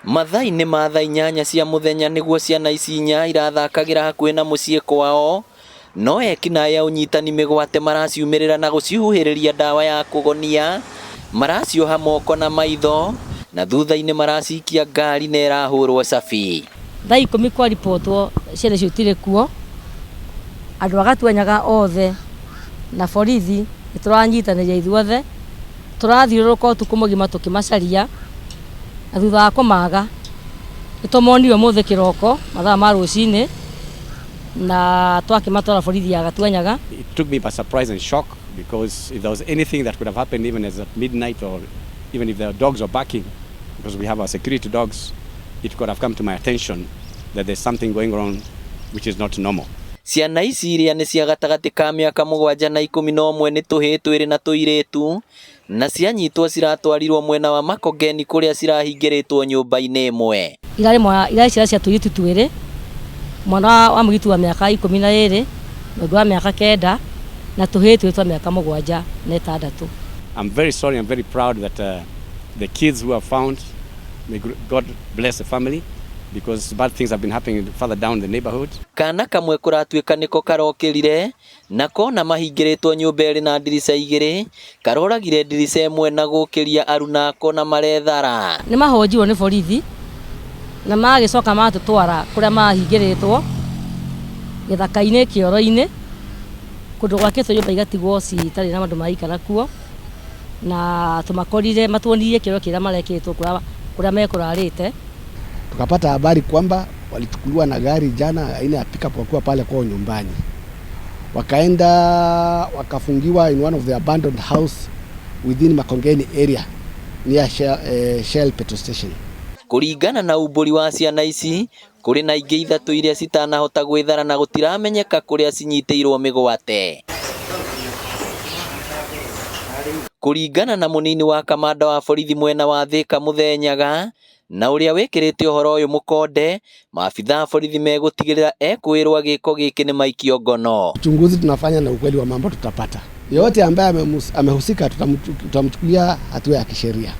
Mathaa-inĩ ma thaa 8 cia mũthenya nĩguo ciana ici inya irathakagĩra hakuhĩ na mũciĩ kwao, no ekinaĩ a ũnyitani mĩgwate maraciumĩrĩra na gũcihuhĩrĩria ndawa ya kũgonia, maracioha moko na maitho na thutha-inĩ maracikia ngari na ĩrahũrwo cabi. Thaa 10 kwaribotwo ciana icio itirĩ kuo, andũ a Gatuanyaga othe na borithi nĩ tũranyitanĩria ithuothe, tũrathiũrũrũka ũtukũ mũgima tũkĩmacaria, na thutha wa kũmaga nĩ tũmonire ũmũthĩ kĩroko mathaa ma rũcinĩ na twakĩmatwara borithi ya Gatuanyaga. It took me by surprise and shock because if there was anything that could have happened even as at midnight or even if the dogs were barking, because we have our security dogs, it could have come to my attention that there's something going on which is not normal. Ciana ici iria nĩ cia gatagatĩ ka mĩaka 7 na 11 nĩ tũhĩĩ twĩrĩ na tũirĩtu, na cianyitwo ciratwarirwo mwena wa Makongeni kũrĩa cirahingĩrĩtwo nyũmba-inĩ ĩmwe. Irarĩ ciana cia tũirĩtu twĩrĩ, mwana wa mũirĩtu wa mĩaka 12 na ũngĩ wa mĩaka 9 na tũhĩĩ twĩrĩ twa mĩaka 7 na 6. I'm very sorry, I'm very proud that the kids who are found, may God bless the family, because bad things have been happening further down the neighborhood. Kana kamwe kũratuĩka nĩko karokĩrire na kona mahingĩrĩtwo nyũmba ĩrĩ na ndirica igĩrĩ, karoragire ndirica ĩmwe na gũkĩria arunako na marethara. Nĩ mahũnjirwo nĩ borithi na magĩcoka matũtwara kũrĩa mahingĩrĩtwo gĩthaka-inĩ kĩoro-inĩ, kũndũ gwakĩtwo nyũmba igatigwo citarĩ na andũ maraikara kuo, na tũmakorire matuonirie kĩoro kĩrĩa marekĩrĩtwo kũrĩa mekũrarĩte. Tukapata habari kwamba walichukuliwa na gari jana aina ya pickup wakiwa pale kwao nyumbani. Wakaenda wakafungiwa in one of the abandoned house within Makongeni area near Shell petrol station. Kũringana na umbũri wa ciana ici, kũrĩ na ingĩ ithatũ iria citanahota gwĩthara na gũtiramenyeka kũrĩa cinyitĩirwo mĩgwate. Kũringana na mũnini wa kamanda wa borithi mwena wa Thika Mũthenyaga, na ũrĩa wĩkĩrĩte ũhoro ũyũ mũkonde, maabitha a borithi megũtigĩrĩra ekwĩrwo gĩko gĩkĩ nĩ maikio ngono. Uchunguzi tunafanya na ukweli wa mambo tutapata. Yote ambaye amehusika tutamchukulia hatua ya kisheria.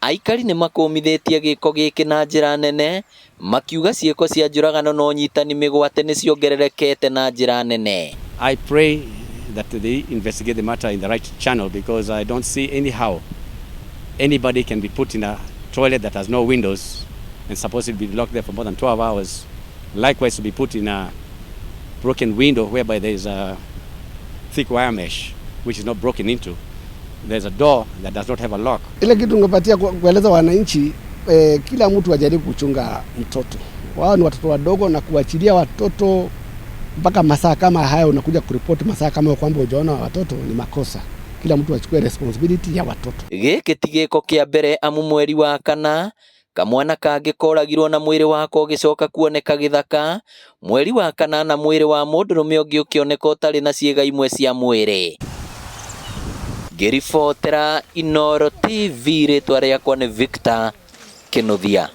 Aikari nĩ makũmithĩtie gĩko gĩkĩ na njĩra nene, makiuga ciĩko cia njũragano na ũnyitani mĩgwate nĩ ciongererekete na njĩra nene. I pray that they investigate the matter in the right channel, because I don't see anyhow anybody can be put in a toilet that has no windows and supposed to be locked there for more than 12 hours. Likewise, to be put in a broken window whereby there is a thick wire mesh which is not broken into. There's a door that does not have a lock. Ile kitu ningepatia kueleza wananchi, kila mtu ajaribu kuchunga mtoto. Wao ni watoto wadogo, na kuachilia watoto mpaka masaa kama haya unakuja kuripoti masaa kama kwamba hujaona watoto ni makosa. Kila mtu achukue responsibility ya watoto. Gĩkĩ ti gĩko kĩa mbere amu mweri wa kana kamwana kangĩ koragirwo na mwĩrĩ wako ũgĩcoka kuoneka gĩthaka, mweri wa kanana mwĩrĩ wa mũndũrũme ũngĩ ũkĩoneka ũtarĩ na ciĩga imwe cia mwĩrĩ. Ngĩribotera Inooro TV, rĩtwa rĩakwa nĩ Victor Kĩnuthia.